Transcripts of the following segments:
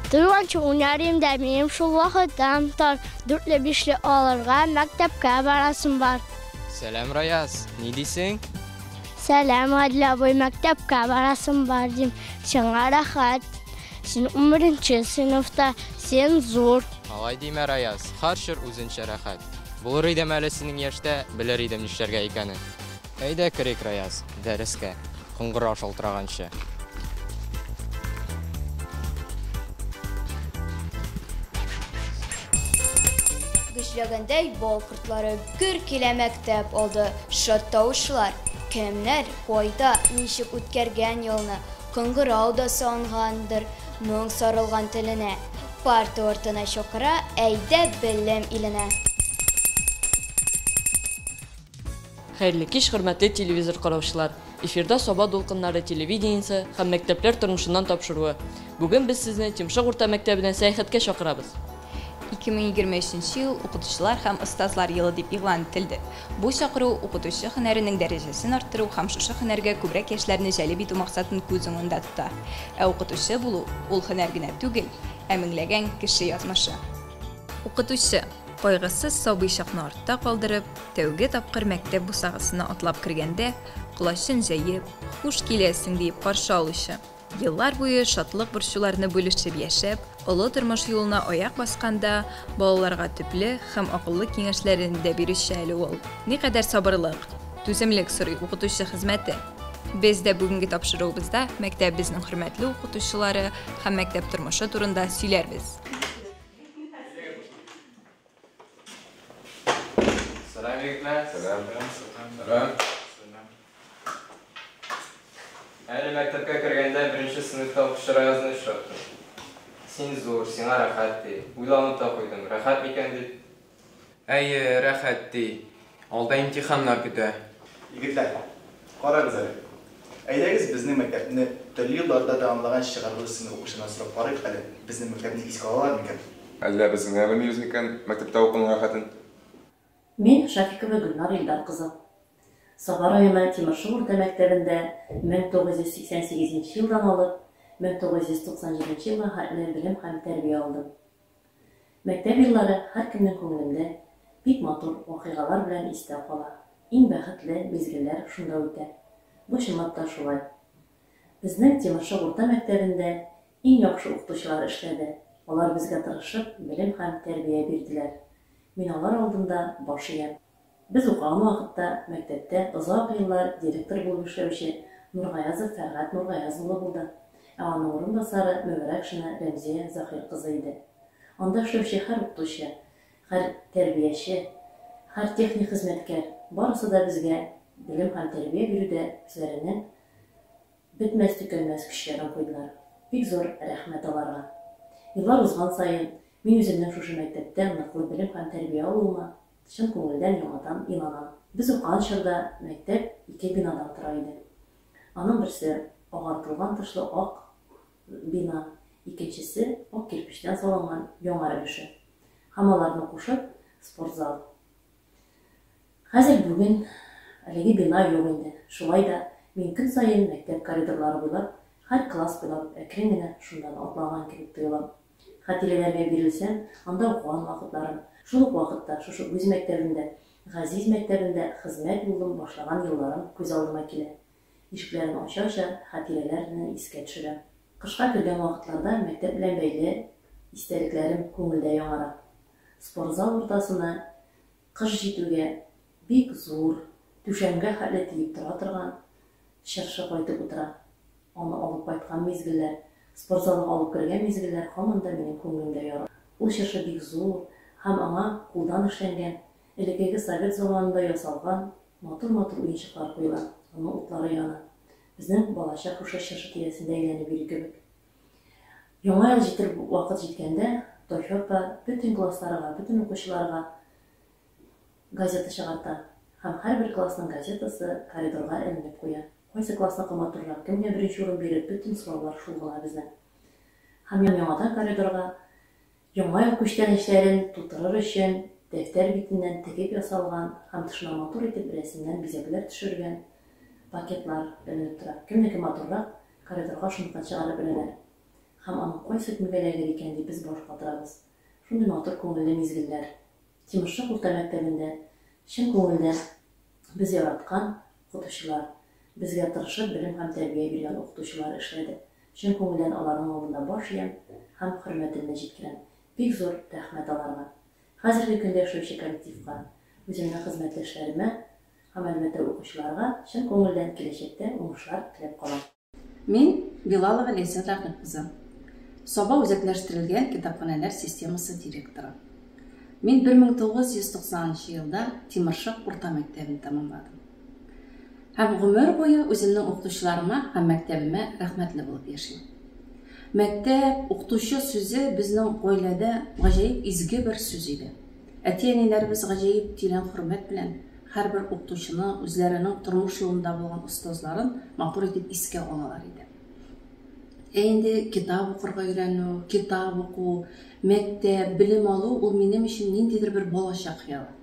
Туйганчы уйнар идем дә, минем шул вакытым тар. Дүртле бишле алырга мәктәпкә барасым бар. Сәлам, Раяз, ни дисең? Сәлам, Гадел абый, мәктәпкә барасым бар дим. Сиңа рәхәт. Син унберенче сыйныфта, син зур. Алай димә, Раяз, һәр чор үзенчә рәхәт. Булыр идем әле синең яшьтә, белер идем нишләргә икәнен. Әйдә керик, Раяз, дәрескә, кыңгырау шалтыраганчы. Гөжләгәндәй бал кортлары гөр килә мәктәп алды. Шат тавышлар. Кемнәр, кайда, ничек үткәргән елны, кыңгырау да сагынгандыр, моң сарылган теленә. Парта артына чакыра, әйдә белем иленә. Хәерле кич, хөрмәтле телевизор караучылар! Эфирда Саба дулкыннары телевидениесе һәм мәктәпләр тормышыннан тапшыруы. Бүген без сезне Тимшык урта мәктәбенә сәяхәткә чакырабыз. 2023 нче ел Укытучылар һәм остазлар елы дип игълан ителде. Бу чакыру укытучы һөнәренең дәрәҗәсен арттыру һәм шушы һөнәргә күбрәк яшьләрне җәлеп итү максатын күз уңында тота. Ә укытучы булу, ул һөнәр генә түгел, ә меңләгән кеше язмышы. Укытучы, кайгысыз сабый чакны артта калдырып, тәүге тапкыр мәктәп бусагасына атлап кергәндә, колачын җәеп, Хуш киләсең! диеп каршы алучы. Еллар буе шатлык-борчуларны бүлешеп яшәп, олы тормыш юлына аяк басканда, балаларга төпле һәм акыллы киңәшләрен дә бирүче әле ул. Никадәр сабырлык, түземлек сорый укытучы хезмәте! Без дә бүгенге тапшыруыбызда мәктәбебезнең хөрмәтле укытучылары һәм мәктәп тормышы турында сөйләрбез. Сәлам, егетләр! Сәлам! Сәлам! Әле мәктәпкә кергәндә беренче сыйныфта укучы Раязны очраттым. Син зур, сиңа рәхәт, ди. Уйланып та куйдым, рәхәт микән дип. Әйе, рәхәт, ди. Алда имтиханнар көтә. Егетләр, карагыз әле. Әйдәгез, безнең мәктәпне төрле елларда тәмамлаган чыгарылыш сыйныф укучыларына сорап карыйк әле, безнең мәктәпне искә алалар микән? Әллә без генә белмибез микән мәктәптә укуның рәхәтен? Мин, Шафикова Гөлнар Илдар кызы. Саба районы Тимершык урта мәктәбендә 1988 нче елдан алып 1997 нче елга хәтле белем һәм тәрбия алдым. Мәктәп еллары һәркемнең күңелендә бик матур вакыйгалар белән истә кала, иң бәхетле мизгелләр шунда үтә. Бу чынлап та шулай. Безнең Тимершык урта мәктәбендә иң яхшы укытучылар эшләде, алар безгә тырышып белем һәм тәрбия бирделәр. Мин алар алдында баш иям. Без укыган вакытта мәктәптә озак еллар директор булып эшләүче Нургаязов Фәргать Нургаяз улы булды, ә аның урынбасары Мөбарәкшина Рәмзия Заһир кызы иде. Анда эшләүче һәр укытучы, һәр тәрбияче, һәр техник хезмәткәр, барысы да безгә белем һәм тәрбия бирүдә үзләренең бетмәс-төкәнмәс көчләрен куйдылар. Бик зур рәхмәт аларга. Еллар узган саен, мин үземнең шушы мәктәптә ныклы белем һәм тәрбия алуыма чын күңелдән яңадан инанам. Без укыган чорда мәктәп ике бинадан тора иде. Аның берсе, агартылган тышлы ак бина, икенчесе, ак кирпечтән салынган яңа өлеше. Һәм аларны кушып, спортзал. Хәзер бүген әлеге бина юк инде. Шулай да мин көн саен мәктәп коридорлары буйлап, һәр класс буйлап әкрен генә шуннан атлаган кебек тоелам. Хатирәләргә бирелсәм, анда укыган вакытларым, шул ук вакытта шушы үз мәктәбемдә, газиз мәктәбемдә хезмәт юлым башлаган елларым күз алдыма килә. Ишекләрен ача-ача хатирәләрне искә төшерәм. Кышка кергән вакытларда мәктәп белән бәйле истәлекләрем күңелдә яңара. Спортзал уртасына кыш җитүгә бик зур, түшәмгә хәтле тиеп тора торган чыршы кайтып утыра. Аны алып кайткан мизгелләр, спортзалга алып кергән мизгелләр һаман да минем күңелемдә яра. Ул чыршы бик зур һәм аңа кулдан эшләнгән, элеккеге совет заманында ясалган матур-матур уенчыклар куела, аның утлары яна. Безнең балачак шушы чыршы тирәсендә әйләнеп йөри кебек. Яңа ел җитер вакыт җиткәндә, Таһир апа бөтен классларга, бөтен укучыларга газета чыгарта һәм һәрбер классның газетасы коридорга эленеп куя. Кайсы классныкы матуррак, кемгә беренче урын бирер, бөтен сораулар шул гына безнең. Һәм яңадан коридорга Яңа ел күчтәнәчләрен тутырыр өчен дәфтәр битеннән тегеп ясалган һәм тышына матур итеп рәсемнән бизәкләр төшерелгән пакетлар эленеп тора. Кемнеке матуррак, коридорга шуныкын чыгарып эләләр. Һәм аның кайсы кемгә эләгер икән дип без баш катырабыз. Шундый матур күңелле мизгелләр. Тимершык урта мәктәбендә чын күңелдән без яраткан укытучылар, безгә тырышып белем һәм тәрбия биргән укытучылар эшләде. Чын күңелдән аларның алдында баш иям һәм хөрмәтемне җиткерәм. Бик зур рәхмәт аларга. Хәзерге көндә эшләүче коллективка, үземнең хезмәттәшләремә һәм, әлбәттә, укучыларга чын күңелдән киләчәктә уңышлар теләп калам. Мин, Билалова Ләйсән Рәкыйп кызы, Саба үзәкләштерелгән китапханәләр системасы директоры. Мин 1990 нчы елда Тимершык урта мәктәбен тәмамладым. Һәм гомер буе үземнең укытучыларыма һәм мәктәбемә рәхмәтле булып яшим. Мәктәп, укытучы сүзе безнең гаиләдә гаҗәеп изге бер сүз иде. Әти-әниләребез гаҗәеп тирән хөрмәт белән һәрбер укытучыны, үзләренең тормыш юлында булган остазларын матур итеп искә алалар иде. Ә инде китап укырга өйрәнү, китап уку, мәктәп, белем алу ул минем өчен ниндидер бер балачак хыялы.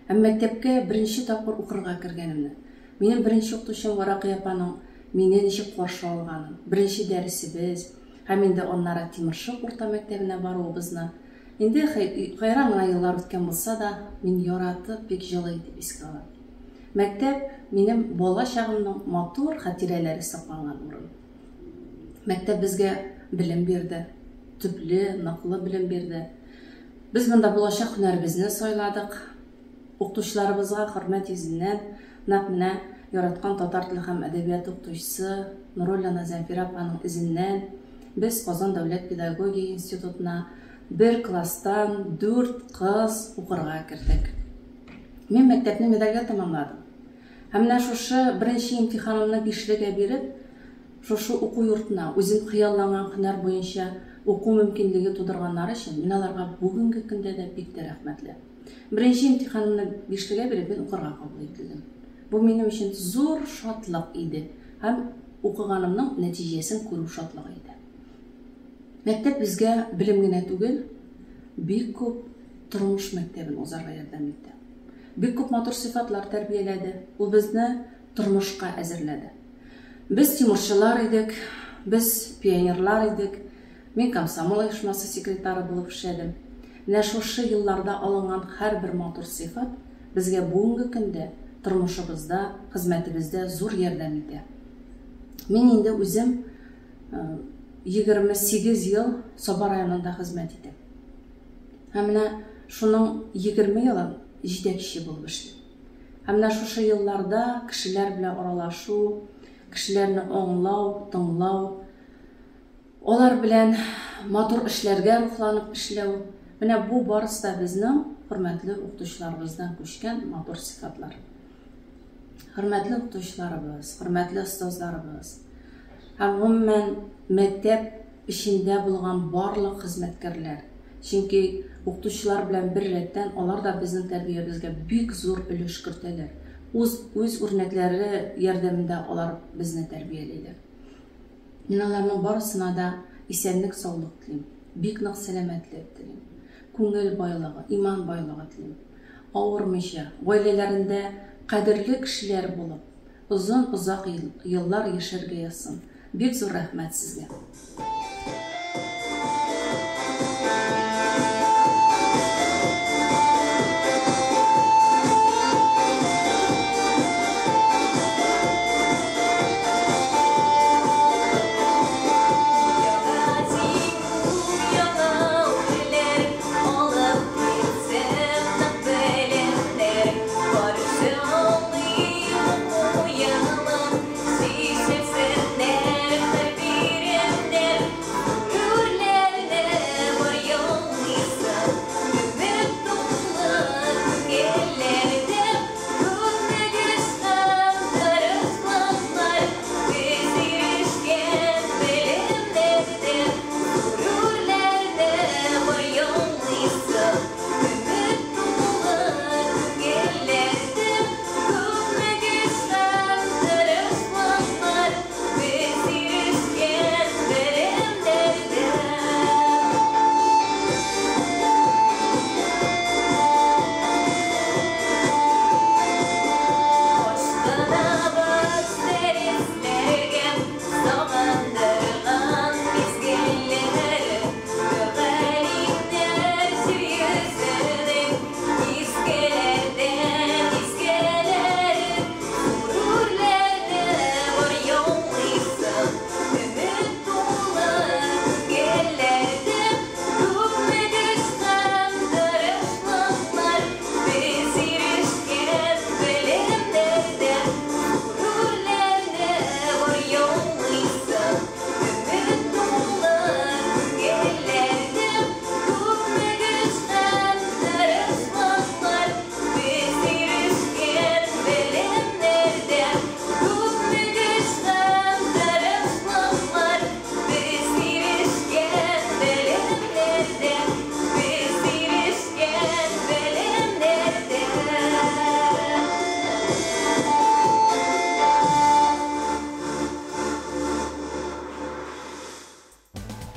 Һәм мәктәпкә беренче тапкыр укырга кергәнемне, минем беренче укытучым Варакый апаның мине ничек каршы алганын, беренче дәресебез һәм инде аннары Тимершык урта мәктәбенә баруыбызны, инде хәйран гына еллар үткән булса да, мин яратып, бик җылы итеп искә алам. Мәктәп, минем бала чагымның матур хатирәләре сакланган урын. Мәктәп безгә белем бирде, төпле, ныклы белем бирде. Без монда булачак һөнәребезне сайладык. Укытучыларыбызга хөрмәт йөзеннән, нәкъ менә яраткан татар теле һәм әдәбияты укытучысы Нуруллина Зәмфирә апаның эзеннән без Казан дәүләт педагогия институтына бер класстан дүрт кыз укырга кердек. Мин мәктәпне медальгә тәмамладым. Һәм менә шушы беренче имтиханымны бишлегә биреп, шушы уку йортына, үзем хыялланган һөнәр буенча уку мөмкинлеге тудырганнары өчен мин аларга бүгенге көндә дә бик тә рәхмәтле. Беренче имтиханымны бишлегә биреп, мин укырга кабул ителдем. Бу минем өчен зур шатлык иде һәм укыганымның нәтиҗәсен күрү шатлыгы иде. Мәктәп безгә белем генә түгел, бик күп тормыш мәктәбен узарга ярдәм итте. Бик күп матур сыйфатлар тәрбияләде. Ул безне тормышка әзерләде. Без тимурчылар идек, без пионерлар идек. Мин комсомол оешмасы секретары булып эшләдем. Менә шушы елларда алынган һәрбер матур сыйфат безгә бүгенге көндә тормышыбызда, хезмәтебездә зур ярдәм итә. Мин инде үзем 28 ел Саба районында хезмәт итәм. Һәм менә шуның 20 елын җитәкче булып эшлим. Һәм менә шушы елларда кешеләр белән аралашу, кешеләрне аңлау, тыңлау, алар белән матур эшләргә рухланып эшләү, менә бу барысы да безнең хөрмәтле укытучыларыбыздан күчкән матур сыйфатлар. Хөрмәтле укытучыларыбыз, хөрмәтле остазларыбыз һәм гомумән мәктәп эчендә булган барлык хезмәткәрләр. Чөнки укытучылар белән бер рәттән алар да безнең тәрбиябезгә бик зур өлеш кертәләр. Үз, үз үрнәкләре ярдәмендә алар безне тәрбиялиләр. Мин аларның барысына да исәнлек-саулык телим, бик нык сәламәтлек телим, күңел байлыгы, иман байлыгы телим. Авырмыйча, гаиләләрендә кадерле кешеләр булып, озын-озак еллар яшәргә язсын. Бик зур рәхмәт сезгә. Яңа җиңү, яңа үрләр Алып килсен нык белемнәр. Каршы алмыйм уку елын, Чишелсеннәр һәр биремнәр.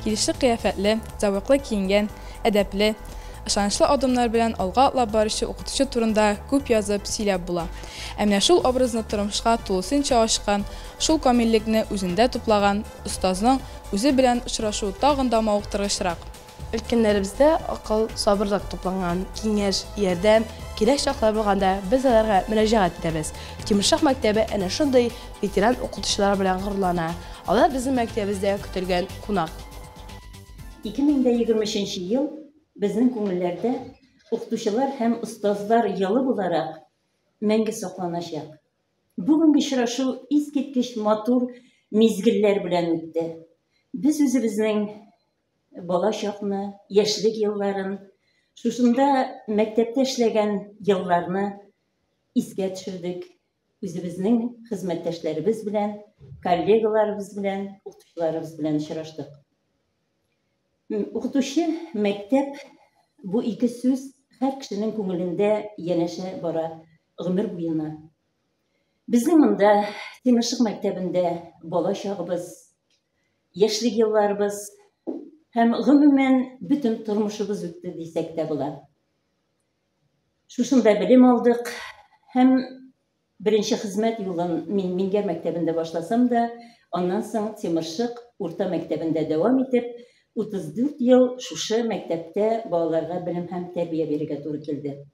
Килешле кыяфәтле, зәвыклы киенгән, әдәпле, ышанычлы адымнар белән алга атлап баручы укытучы турында күп язып, сөйләп була. Ә менә шул образны тормышка тулысынча ачкан, шул камиллекне үзендә туплаган остазның үзе белән очрашу тагын да мавыктыргычрак. Өлкәннәребездә акыл, сабырлык тупланган. Киңәш, ярдәм кирәк чаклар булганда без аларга мөрәҗәгать итәбез. Тимершык мәктәбе әнә шундый ветеран укытучылар белән горурлана. Алар безнең мәктәбебездә көтелгән кунак. 2023 ел безнең күңелләрдә укытучылар һәм остазлар елы буларак мәңге сакланачак. Бүгенге очрашу искиткеч матур мизгелләр белән үтте. Без үзебезнең бала чакны, яшьлек елларын, шушында мәктәптә эшләгән елларны искә төшердек. Үзебезнең хезмәттәшләребез белән, коллегаларыбыз белән, укытучыларыбыз белән очраштык. Укытучы, мәктәп бу ике сүз һәр кешенең күңелендә янәшә бара гомер буена. Безнең монда Тимершык мәктәбендә бала чагыбыз, яшьлек елларыбыз һәм гомумән бөтен тормышыбыз үтте дисәк тә була. Шушында белем алдык һәм беренче хезмәт юлын мин Мингәр мәктәбендә башласам да, аннан соң Тимершык урта мәктәбендә дәвам итеп, 34 ел шушы мәктәптә балаларга белем һәм тәрбия бирергә туры килде.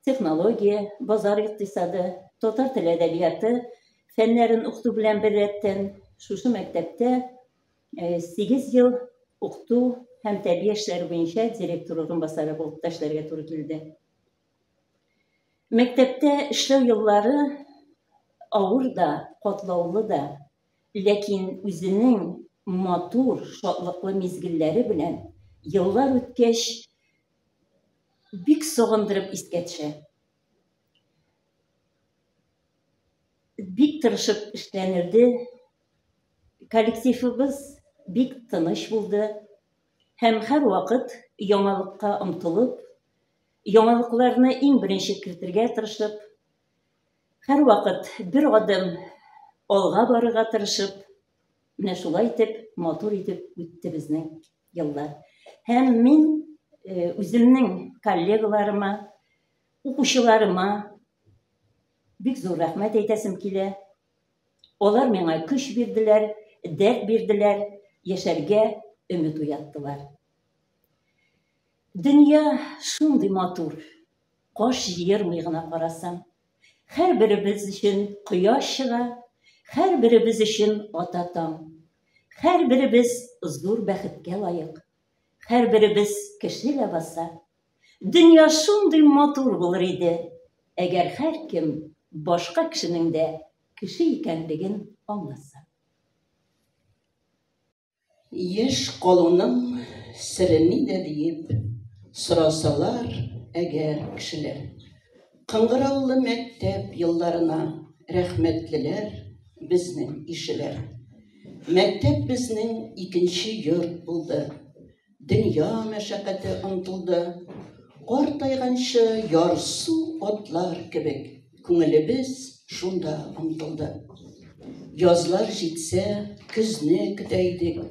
Технология, базар икътисады, татар теле әдәбияты фәннәрен укыту белән беррәттән шушы мәктәптә 8 ел укыту һәм тәрбия эшләре буенча директор урынбасары булып та эшләргә туры килде. Мәктәптә эшләү еллары авыр да, катлаулы да, ләкин үзенең матур, шатлыклы мизгелләре белән еллар үткәч бик сагындырып искә төшә. Бик тырышып эшләнелде. Коллективыбыз бик тыныч булды һәм һәрвакыт яңалыкка омтылып, яңалыкларны иң беренче кертергә тырышып, һәрвакыт бер адым алга барырга тырышып, менә шулай итеп, матур итеп үтте безнең еллар. Һәм мин үземнең коллегаларыма, укучыларыма бик зур рәхмәт әйтәсем килә. Алар миңа көч бирделәр, дәрт бирделәр, яшәргә өмет уяттылар. Дөнья шундый матур, каш җыермый гына карасаң. Һәрберебез өчен кояш чыга, һәрберебез өчен ата таң. Һәрберебез зур бәхеткә лаек. Һәрберебез кеше ләбаса. Дөнья шундый матур булыр иде, әгәр һәркем башка кешенең дә кеше икәнлеген аңласа. Яшь калуның сере нидә диеп сорасалар әгәр кешеләр, Кыңгыраулы мәктәп елларына рәхмәтлеләр безнең ишеләр. Мәктәп безнең икенче йорт булды, дөнья мәшәкате онтылды. Картайганчы ярсу атлар кебек күңелебез шунда омтылды. Язлар җитсә, көзне көтә идек.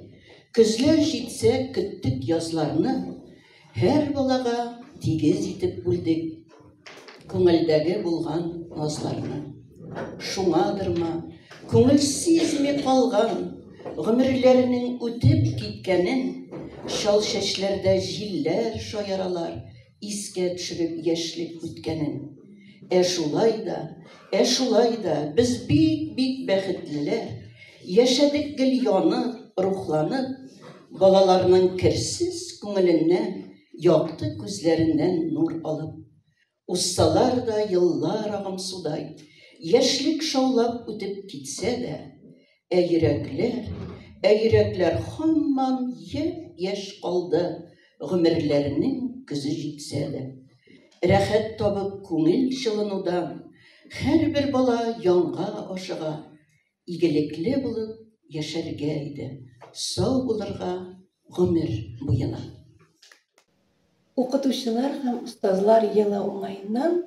Көзләр җитсә, көттек язларны. Һәр балага тигез итеп бүлдек күңелдәге булган назларны. Шуңадырмы, күңел сизми калган гомерләренең үтеп киткәнен, чал чәчләрдә җилләр шаяралар, искә төшереп яшьлек үткәнен. Ә шулай да, ә шулай да без бик-бик бәхетлеләр, яшәдек гел янып, рухланып, балаларның керсез күңеленнән, якты күзләреннән нур алып. Узсалар да еллар агымсудай, яшьлек шаулап үтеп китсә дә, ә йөрәкләр, ә йөрәкләр һаман япь-яшь калды, гомерләренең көзе җитсә дә. Рәхәт табып күңел җылынудан, һәрбер бала янга ашыга, игелекле булып яшәргә иде, сау булырга гомер буена. Укытучылар һәм остазлар елы уңаеннан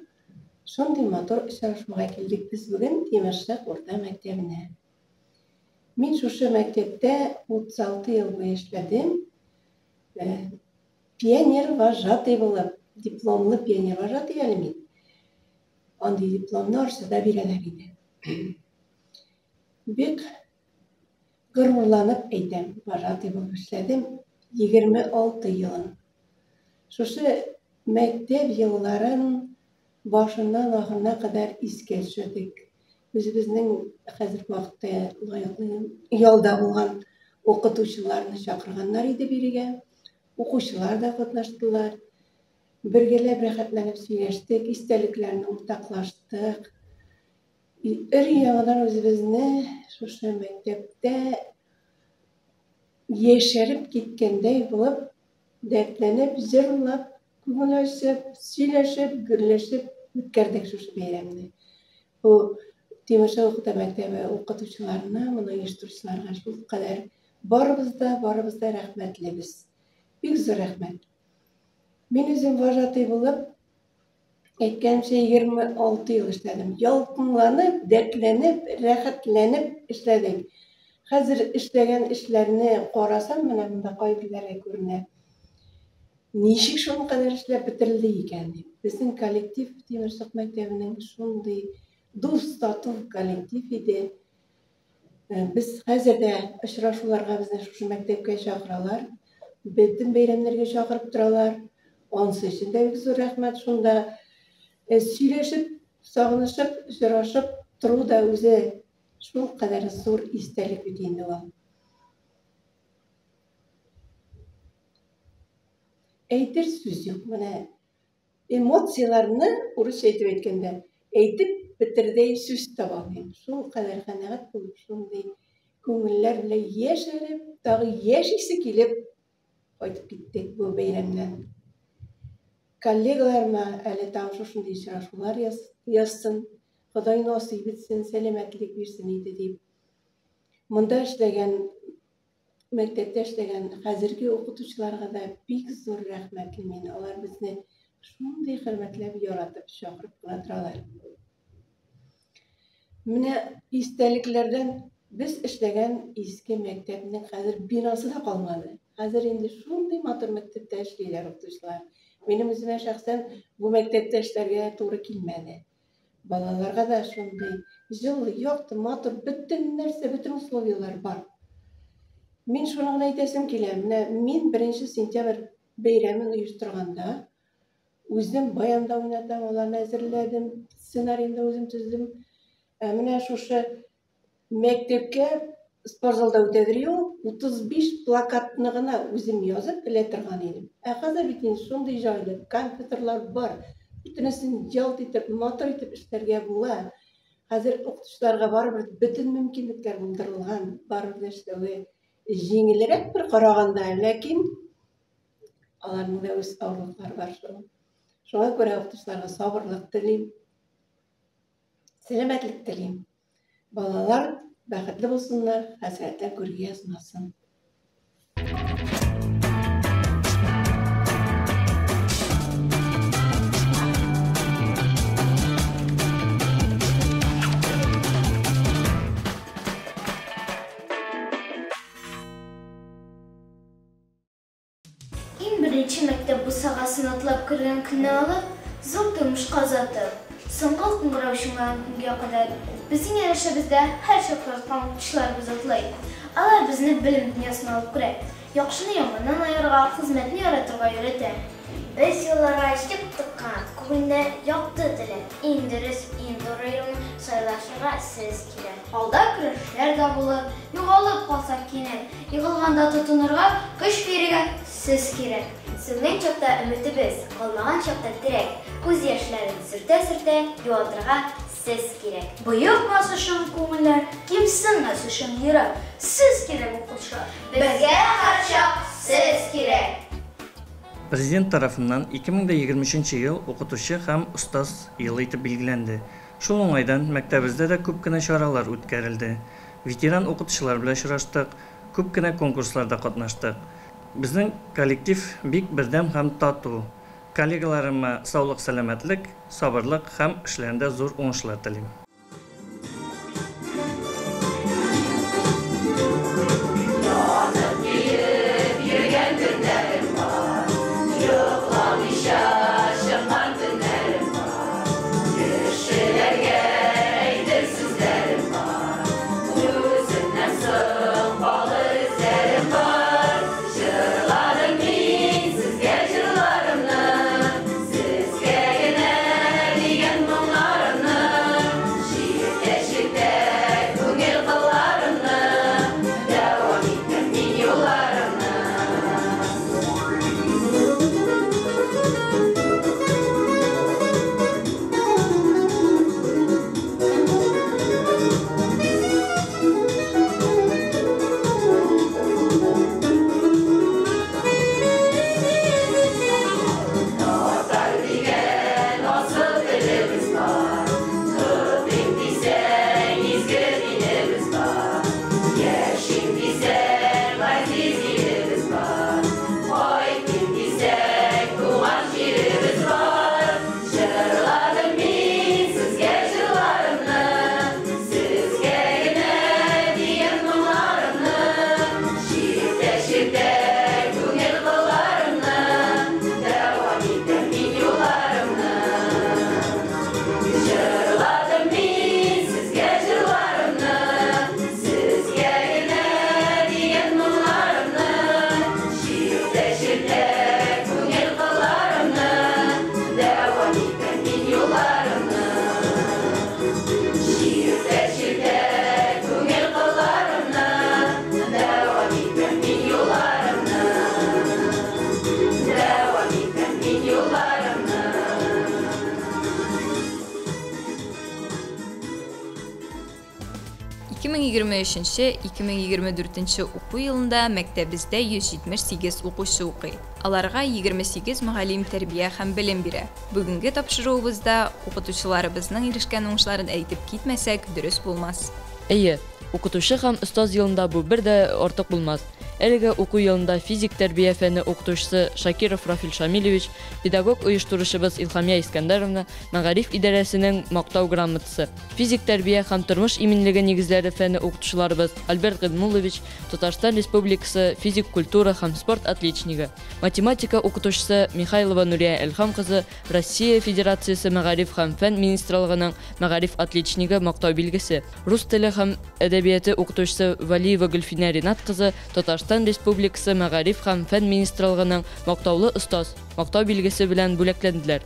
шундый матур очрашуга килдек без бүген Тимершык урта мәктәбенә. Мин шушы мәктәптә 36 ел буе эшләдем. Пионер вожатый булып, дипломлы пионер вожатый әле мин. Андый дипломны Арчада бирәләр иде. Бик горурланып әйтәм, вожатый булып эшләдем 26 елын. Шушы мәктәп елларын башыннан ахырына кадәр искә төшердек. Үзебезнең хәзерге вакытта лаеклы ялда булган укытучыларны чакырганнар иде бирегә. Укучылар да катнаштылар. Бергәләп рәхәтләнеп сөйләштек, истәлекләрне уртаклаштык. Өр-яңадан үзебезне шушы мәктәптә яшәреп киткәндәй булып, дәртләнеп, җырлап, күңел ачып, сөйләшеп, гөрләшеп үткәрдек шушы бәйрәмне. Бу Тимершык урта мәктәбе укытучыларына, моны оештыручыларга шулкадәр барыбыз да, барыбыз да рәхмәтлебез. Бик зур рәхмәт. Мин үзем вожатый булып, әйткәнемчә, 26 ел эшләдем. Ялкынланып, дәртләнеп, рәхәтләнеп эшләдек. Хәзер эшләгән эшләрне карасам, менә монда кайберләре күренә. Ничек шуның кадәр эшләп бетерелде икән дип. Безнең коллектив Тимершык мәктәбенең шундый дус, тату коллектив иде. Без хәзер дә очрашуларга безне шушы мәктәпкә чакыралар. Бөтен бәйрәмнәргә чакырып торалар. Ансы өчен дә бик зур рәхмәт. Шунда сөйләшеп, сагынышып, очрашып тору да үзе шулкадәр зур истәлек бит инде ул. Әйтер сүз юк, менә Эмоцияләрне, урысча итеп әйткәндә, әйтеп бетердәй сүз таба алмыйм. Шулкадәр канәгать булып, шундый күңелләр белән яшәреп, тагы яшисе килеп кайтып киттек бу бәйрәмнән. Коллегаларыма әле тагын шушындый очрашулар язсын, Ходай насыйп итсен, сәламәтлек бирсен иде дип. Монда эшләгән Мәктәптә эшләгән хәзерге укытучыларга да бик зур рәхмәтле мин. Алар безне шундый хөрмәтләп, яратып, чакырып кына торалар. Менә истәлекләрдән без эшләгән иске мәктәпнең хәзер бинасы да калмады. Хәзер инде шундый матур мәктәптә эшлиләр укытучылар. Минем үземә шәхсән бу мәктәптә эшләргә туры килмәде. Балаларга да шундый җылы, якты, матур, бөтен нәрсә, бөтен условияләр бар. Мин шуны гына әйтәсем килә, менә мин беренче сентябрь бәйрәмен оештырганда, үзем баянда уйнатам, аларны әзерләдем, сценарийны да үзем төздем. Ә менә шушы Мәктәпкә спортзалда үтәдер юл, 35 плакатны гына үзем язып элә торган идем. Ә хәзер бит инде шундый җайлы, компьютерлар бар. Бөтенесен ялт итеп, матур итеп эшләргә була. Хәзер укытучыларга барыбер бөтен мөмкинлекләр булдырылган, барыбер дә эшләве җиңелрәк бер караганда, ләкин аларның да үз авырлыклары бар шул. Шуңа күрә укытучыларга сабырлык телим. Сәламәтлек телим. Балалар бәхетле булсыннар, хәсрәтләр күрергә язмасын. Иң беренче мәктәп бусагасын атлап кергән көннән алып, зур тормышка озатып, соңгы кыңгырау чыңлаган көнгә кадәр безнең янәшәбездә һәрчак яраткан укытучыларыбыз атлый. Алар безне белем дөньясына алып керә, яхшыны яманнан аерырга, хезмәтне яратырга өйрәтә. Без юлларга җеп тыккан, күңелдә якты теләк, иң дөрес, иң туры юлны сайлашырга сез кирәк. Алда көрәшләр дә булыр, югалып калсак кинәт, егылганда тотынырга, көч бирергә сез кирәк. Сүнгән чакта өметебез, калмаган чакта терәк, күз яшьләрен сөртә-сөртә юатырга сез кирәк. Боекмас өчен күңелләр, кимсенмәс өчен йөрәк, сез кирәк, укучылар! Безгә һәрчак сез кирәк! Президент тарафыннан 2023 ел Укытучы һәм остаз елы итеп билгеләнде. Шул уңайдан мәктәбебездә дә күп кенә чаралар үткәрелде. Ветеран укытучылар белән очраштык, күп кенә конкурсларда катнаштык. Безнең коллектив бик бердәм һәм тату. Коллегаларыма саулык-сәламәтлек, сабырлык һәм эшләрендә зур уңышлар телим. 2023-2024 уку елында мәктәбездә 178 укучы укый. Аларга 28 мөгаллим тәрбия һәм белем бирә. Бүгенге тапшыруыбызда укытучыларыбызның ирешкән уңышларын әйтеп китмәсәк, дөрес булмас. Әйе, Укытучы һәм остаз елында бу бер дә артык булмас. Әлеге уку елында физик тәрбия фәне укытучысы Шакиров Рафил Шамилевич, педагог-оештыручыбыз Илһамия Искәндәровна мәгариф идарәсенең Мактау грамотасы, физик тәрбия һәм тормыш иминлеге нигезләре фәне укытучыларыбыз Альберт Гыйльмуллович, Татарстан Республикасы физик культура һәм спорт отличнигы, математика укытучысы Михайлова Нурия Әлхам кызы Россия Федерациясе Мәгариф һәм фән министрлыгының Мәгариф отличнигы мактау билгесе, рус теле һәм әдәбияты укытучысы Вәлиева Гөлфинә Ринат кызы Татарстан Республикасы Мәгариф һәм фән министрлыгының Мактаулы остаз мактау билгесе белән бүләкләнделәр.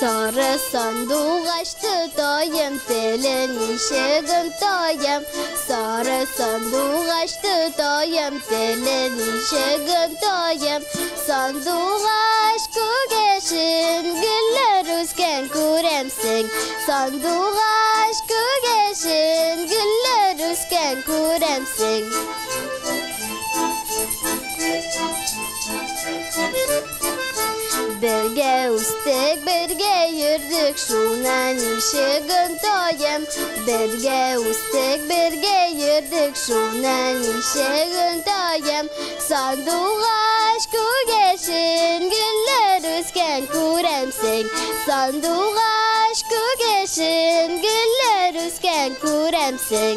Сары сандугач тотаем, телен ничек онтаем? Сары сандугач тотаем, телен ничек онтаем? Сандугач күгәрчен, гөлләр үскән күрәмсең. Сандугач күгәрчен, гөлләр үскән күрәмсең. Бергә үстек, бергә йөрдек, шуны ничек онтаем? Бергә үстек, бергә йөрдек, шуны ничек онтаем? Сандугач күгәрчен, гөлләр үскән күрәмсең. Сандугач күгәрчен, гөлләр үскән күрәмсең.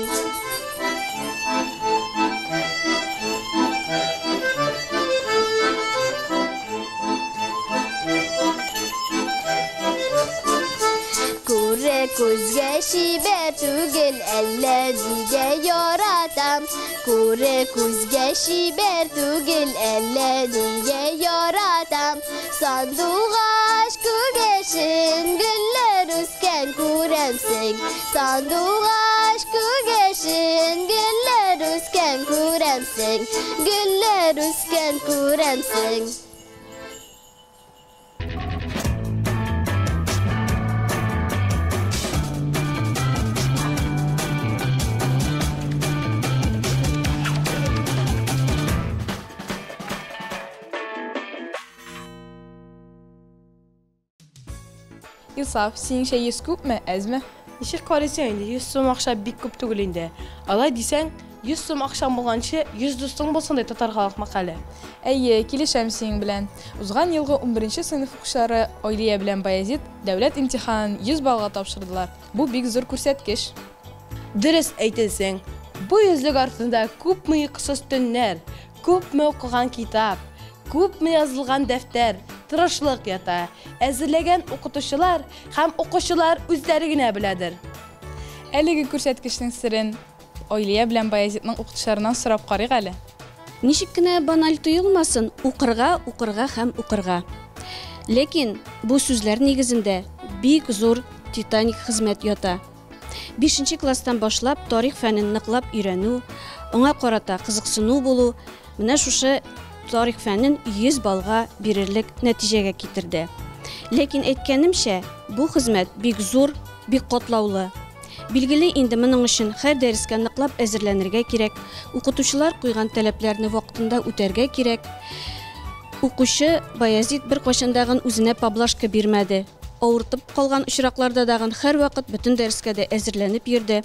Күрә күзгә чибәр түгел, әллә нигә яратам. Күрә күзгә чибәр түгел, әллә нигә яратам. Сандугач күгәрчен, гөлләр үскән күрәмсең. Сандугач күгәрчен, гөлләр үскән күрәмсең. Гөлләр үскән күрәмсең. Илсаф, синеңчә 100 күпме, әзме? Ничек карыйсың инде, 100 сум акча бик күп түгел инде. Алай дисәң, 100 сум акчаң булганчы, 100 дустың булсын ди татар халык мәкале. Әйе, килешәм синең белән. Узган елгы 11 сыйныф укучылары Айлия белән Баязит дәүләт имтиханын 100 баллга тапшырдылар. Бу бик зур күрсәткеч. Дөрес әйтәсең. Бу йөзлек артында күпме йокысыз төннәр, күпме укыган китап, күпме язылган дәфтәр, тырышлык ята. Әзерләгән укытучылар һәм укучылар үзләре генә беләдер. Әлеге күрсәткечнең серен Айлия белән Баязитның укытучыларыннан сорап карыйк әле. Ничек кенә баналь тоелмасын, укырга, укырга һәм укырга. Ләкин бу сүзләр нигезендә бик зур титаник хезмәт ята. 5 класстан башлап тарих фәнен ныклап өйрәнү, аңа карата кызыксыну булу, менә шушы тарих фәнен 100 баллга бирерлек нәтиҗәгә китерде. Ләкин әйткәнемчә, бу хезмәт бик зур, бик катлаулы. Билгеле инде моның өчен һәр дәрескә ныклап әзерләнергә кирәк, укытучылар куйган таләпләрне вакытында үтәргә кирәк. Укучы Баязит бер кайчандагын үзенә поблажка бирмәде. Авыртып калган очракларда дагын һәрвакыт бөтен дәрескә дә әзерләнеп йөрде.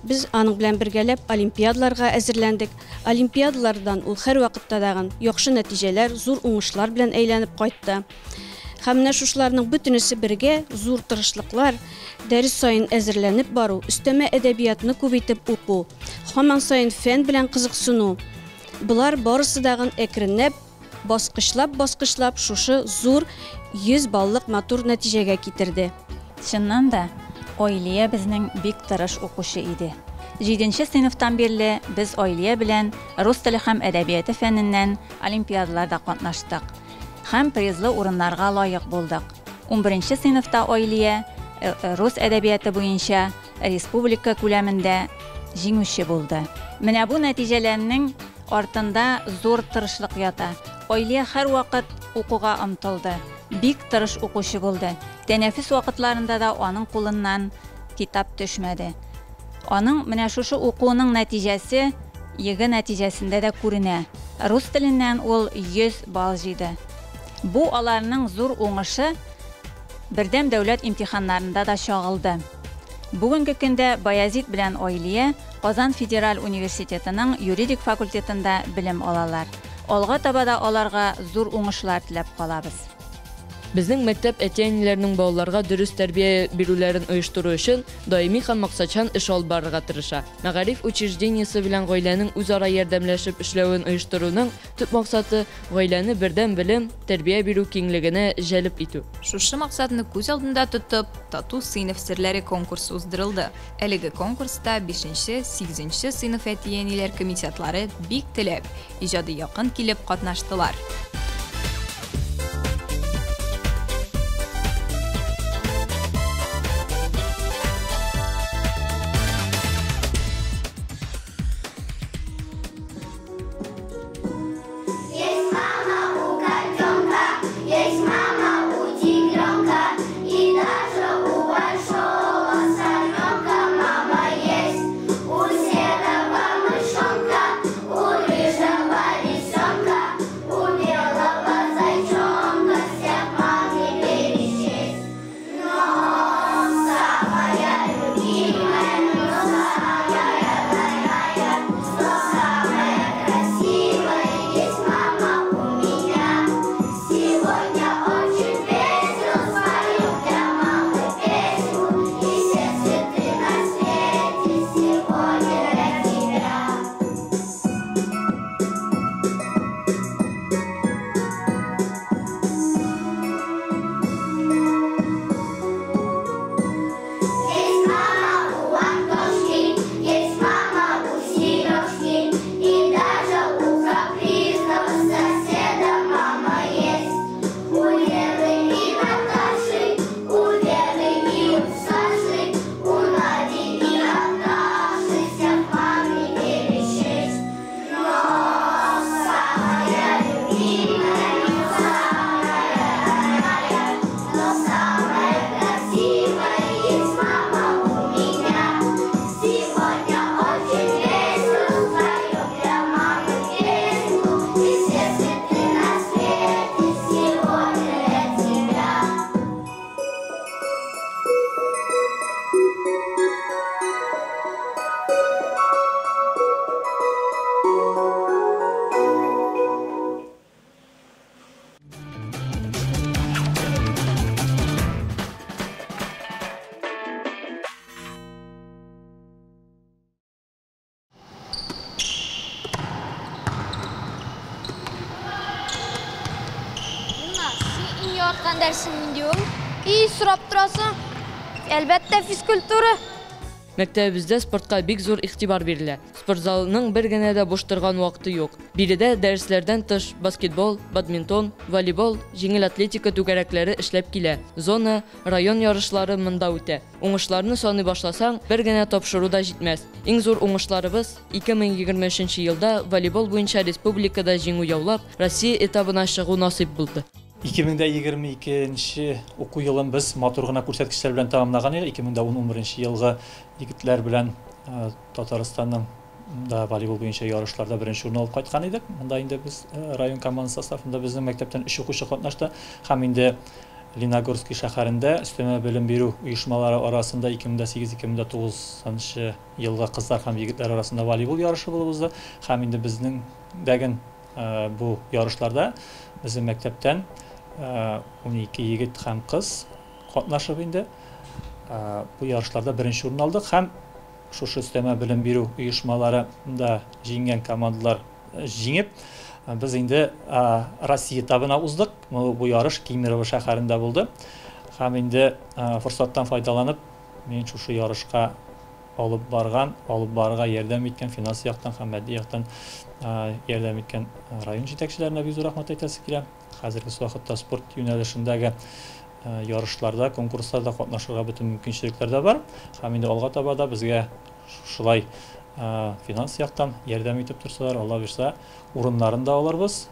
Без аның белән бергәләп олимпиадаларга әзерләндек. Олимпиадалардан ул һәрвакытта дагын яхшы нәтиҗәләр, зур уңышлар белән әйләнеп кайтты. Һәм менә шушыларның бөтенесе бергә зур тырышлыклар, дәрес саен әзерләнеп бару, өстәмә әдәбиятны күп итеп уку, һаман саен фән белән кызыксыну. Болар барысы дагын әкренләп, баскычлап-баскычлап шушы зур 100 баллык матур нәтиҗәгә китерде. Чыннан да, Айлия безнең бик тырыш укучы иде. 7 сыйныфтан бирле без Айлия белән рус теле һәм әдәбияты фәненнән олимпиадаларда катнаштык һәм призлы урыннарга лаек булдык. 11 сыйныфта Айлия рус әдәбияты буенча республика күләмендә җиңүче булды. Менә бу нәтиҗәләрнең артында зур тырышлык ята. Айлия һәрвакыт укуга омтылды. Бик тырыш укучы булды. Тәнәфес вакытларында да аның кулыннан китап төшмәде. Аның менә шушы укуының нәтиҗәсе ЕГЭ нәтиҗәсендә дә күренә. Рус теленнән ул 100 балл җыйды. Бу аларның зур уңышы бердәм дәүләт имтиханнарында да чагылды. Бүгенге көндә Баязит белән Айлия Казан федераль университетының юридик факультетында белем алалар. Алга таба да аларга зур уңышлар теләп калабыз. Безнең мәктәп әти-әниләрнең балаларга дөрес тәрбия бирүләрен оештыру өчен даими һәм максатчан эш алып барырга тырыша. Мәгариф учреждениесе белән гаиләнең үзара ярдәмләшеп эшләвен оештыруның төп максаты, гаиләне бердәм белем, тәрбия бирү киңлегенә җәлеп итү. Шушы максатны күз алдында тотып, Тату сыйныф серләре конкурсы уздырылды. Әлеге конкурста бишенче, сигезенче сыйныф әти-әниләр комитетлары бик теләп, иҗади якын килеп катнаштылар. Есть мама у котенка, есть мама у тигренка, и даже у большого слоненка мама есть. У серого мышонка, у рыжего лисенка, у белого зайчонка всех мам не пересчесть. Но самая любимая, но самая дорогая, но самая красивая есть мама у меня. Сегодня очень весело спою для мамы песню, и все цветы на свете сегодня для тебя. Есть мама у Антошки, есть мама у Сережки, и даже у капризного соседа мама есть. У Леры и Наташи, у Веры и у Саши, у Нади и Наташи всех мам не пересчесть. Но самая любимая, но самая дорогая, но самая красивая есть мама у меня. Сегодня очень весело споем для мамы песню, и все цветы на свете сегодня для тебя. Илназ, син иң яраткан дәресең нинди ул? И, сорап торасың. Әлбәттә, физкультура. Мәктәбебездә спортка бик зур игътибар бирелә. Спортзалның бер генә дә буш торган вакыты юк. Биредә дәресләрдән тыш баскетбол, бадминтон, волейбол, җиңел атлетика түгәрәкләре эшләп килә. Зона, район ярышлары монда үтә. Уңышларны саный башласаң, бер генә тапшыру да җитмәс. Иң зур уңышларыбыз, 2023 елда волейбол буенча республикада җиңү яулап, Россия этабына чыгу насыйп булды. 2022 нче уку елын без матур гына күрсәткечләр белән тәмамлаган идек. 2011 елгы егетләр белән Татарстанның да волейбол буенча ярышларда беренче урын алып кайткан идек. Монда инде без район командасы составында безнең мәктәптән өч укучы катнашты. Һәм инде Лениногорский шәһәрендә өстәмә белем бирү оешмалары арасында 2008-2009 елгы кызлар һәм егетләр арасында волейбол ярышы булып узды. Һәм инде безнең дәген бу ярышларда безнең мәктәптән 12 егет һәм кыз катнашып инде бу ярышларда беренче урын алдык һәм шушы өстәмә белем бирү оешмаларында җиңгән командалар җиңеп, без инде Россия этабына уздык. Бу ярыш Кемерово шәһәрендә булды. Һәм инде форсаттан файдаланып, мин шушы ярышка алып барган, алып барырга ярдәм иткән, финанс яктан һәм матди яктан ярдәм иткән район җитәкчеләренә бик зур рәхмәт әйтәсе килә. Хәзерге вакытта спорт юнәлешендәге ярышларда, конкурсларда катнашырга бөтен мөмкинчелекләр дә бар. Һәм инде алга таба да безгә шулай Финанс яктан ярдәм итеп торсалар, Алла бирса, урыннарын да алырбыз.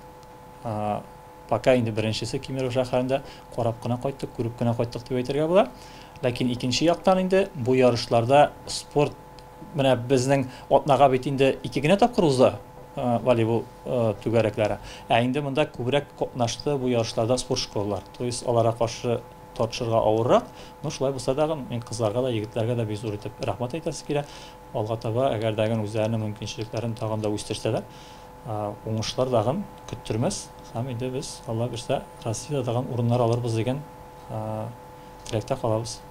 Пока инде беренчесе Кемерово шәһәрендә карап кына кайттык, күреп кенә кайттык дип әйтергә була. Ләкин икенче яктан инде бу ярышларда спорт менә безнең атнага бит инде ике генә тапкыр узды волейбол түгәрәкләре. Ә инде монда күбрәк катнашты бу ярышларда спорт школалар. То есть аларга каршы тартышырга авыррак. Но шулай булса дагы мин кызларга да, егетләргә дә бик зур итеп рәхмәт әйтәсе килә. Алга таба, әгәр дә үзләренең мөмкинчелекләрен тагын да үстерсәләр, уңышлар дагын көттермәс. Һәм инде без, Алла бирсә, Россиядә тагын урыннар алырбыз дигән теләктә калабыз.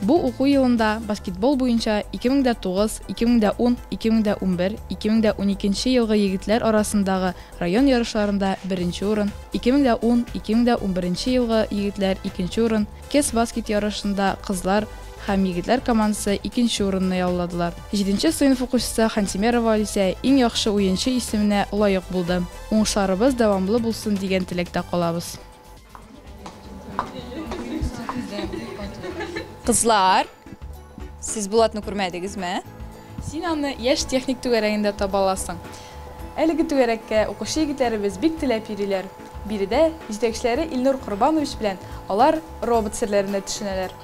Бу уку елында баскетбол буенча 2009, 2010, 2011, 2012 елгы егетләр арасындагы район ярышларында беренче урын, 2010, 2011 елгы егетләр икенче урын, Кес-баскет ярышында кызлар һәм егетләр командасы икенче урынны яуладылар. Җиденче сыйныф укучысы Хантимерова Алисә иң яхшы уенчы исеменә лаек булды. Уңышларыбыз дәвамлы булсын дигән теләктә калабыз. Кызлар, сез Булатны күрмәдегезме? Син аны Яшь техник түгәрәгендә таба аласың. Әлеге түгәрәккә укучы егетләребез бик теләп йөриләр. Биредә җитәкчеләре Илнур Корбанович белән алар робот серләренә төшенәләр.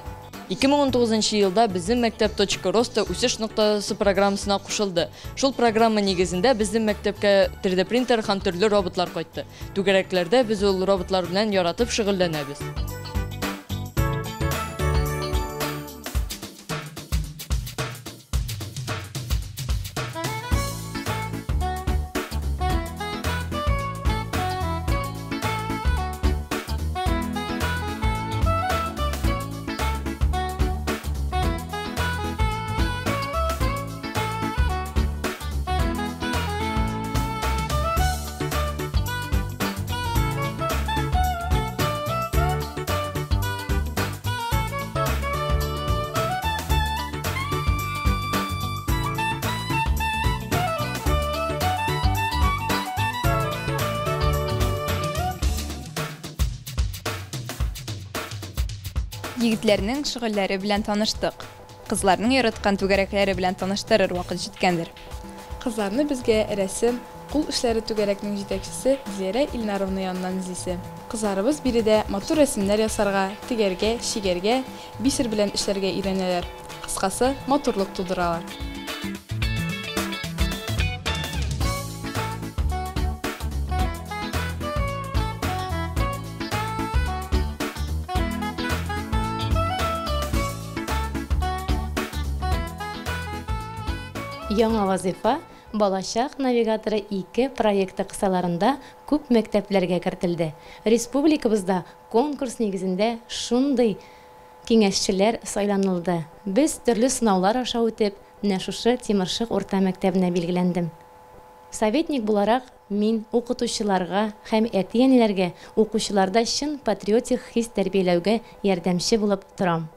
2019 нчы елда безнең мәктәп Точка роста үсеш ноктасы программасына кушылды. Шул программа нигезендә безнең мәктәпкә 3D принтер һәм төрле роботлар кайтты. Түгәрәкләрдә без ул роботлар белән яратып шөгыльләнәбез. Егетләрнең шөгыльләре белән таныштык. Кызларның яраткан түгәрәкләре белән таныштырыр вакыт җиткәндер. Кызларны безгә рәсем, кул эшләре түгәрәкнең җитәкчесе Диләрә Илнаровна яныннан эзлисе. Кызларыбыз биредә матур рәсемнәр ясарга, тегәргә, чигәргә, бисер белән эшләргә өйрәнәләр. Кыскасы, матурлык тудыралар. Яңа вазыйфа Балачак навигаторы 2 проекты кысаларында күп мәктәпләргә кертелде. Республикабызда конкурс нигезендә шундый киңәшчеләр сайланылды. Без төрле сынаулар аша үтеп, менә шушы Тимершык урта мәктәбенә билгеләндем. Советник буларак, мин укытучыларга һәм әти-әниләргә укучыларда чын патриотик хис тәрбияләүгә ярдәмче булып торам.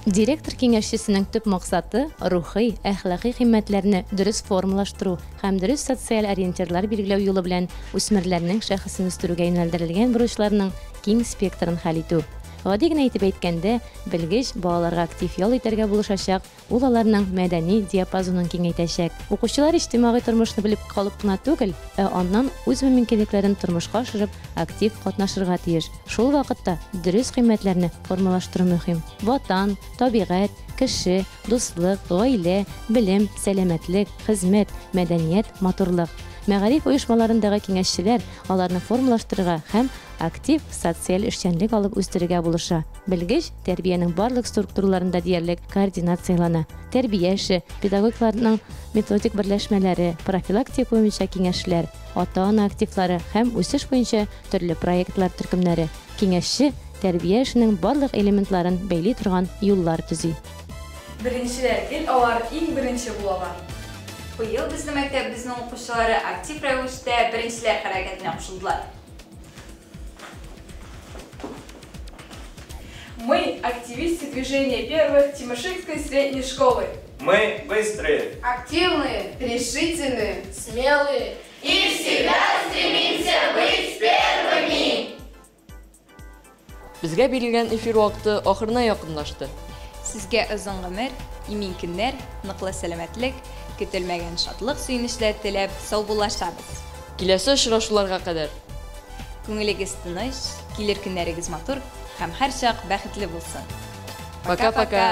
Директор киңәшчесенең төп максаты, рухый, әхлакый кыйммәтләрне дөрес формалаштыру һәм дөрес социаль ориентирлар билгеләү юлы белән үсмерләрнең шәхесен үстерүгә юнәлдерелгән бурычларның киң спектрын хәл итү. Гади генә итеп әйткәндә, белгеч балаларга актив ял итәргә булышачак, ул аларның мәдәни диапазонын киңәйтәчәк. Укучылар иҗтимагый тормышны белеп калып кына түгел, ә аннан үз мөмкинлекләрен тормышка ашырып, актив катнашырга тиеш. Шул вакытта дөрес кыйммәтләрне формалаштыру мөһим. Ватан, табигать, кеше, дуслык, гаилә, белем, сәламәтлек, хезмәт, мәдәният, матурлык. Мәгариф оешмаларындагы киңәшчеләр аларны формалаштырырга һәм актив социаль эшчәнлек алып үстерергә булыша. Белгеч тәрбиянең барлык структураларында диярлек координацияләнә. Тәрбия эше, педагогларның методик берләшмәләре, профилактика буенча киңәшләр, ата-ана активлары һәм үсеш буенча төрле проектлар төркемнәре. Киңәшче тәрбия эшенең барлык элементларын бәйли торган юллар төзи. Беренчеләр гел алар иң беренче булалар. Быел безнең мәктәбебезнең укучылары актив рәвештә Беренчеләр хәрәкәтенә кушылдылар. Мы, активисты движения первых Тимошинской средней школы. Мы быстрые, активные, решительные, смелые и всегда стремимся быть первыми. Безгә бирелгән эфир вакыты ахырына якынлашты. Сезгә озын гомер, имин көннәр, ныклы сәламәтлек, Көтелмәгән шатлык-сөенечләр теләп саубуллашабыз. Киләсе очрашуларга кадәр! Күңелегез тыныч, килер көннәрегез матур һәм һәрчак бәхетле булсын! Пока-пока!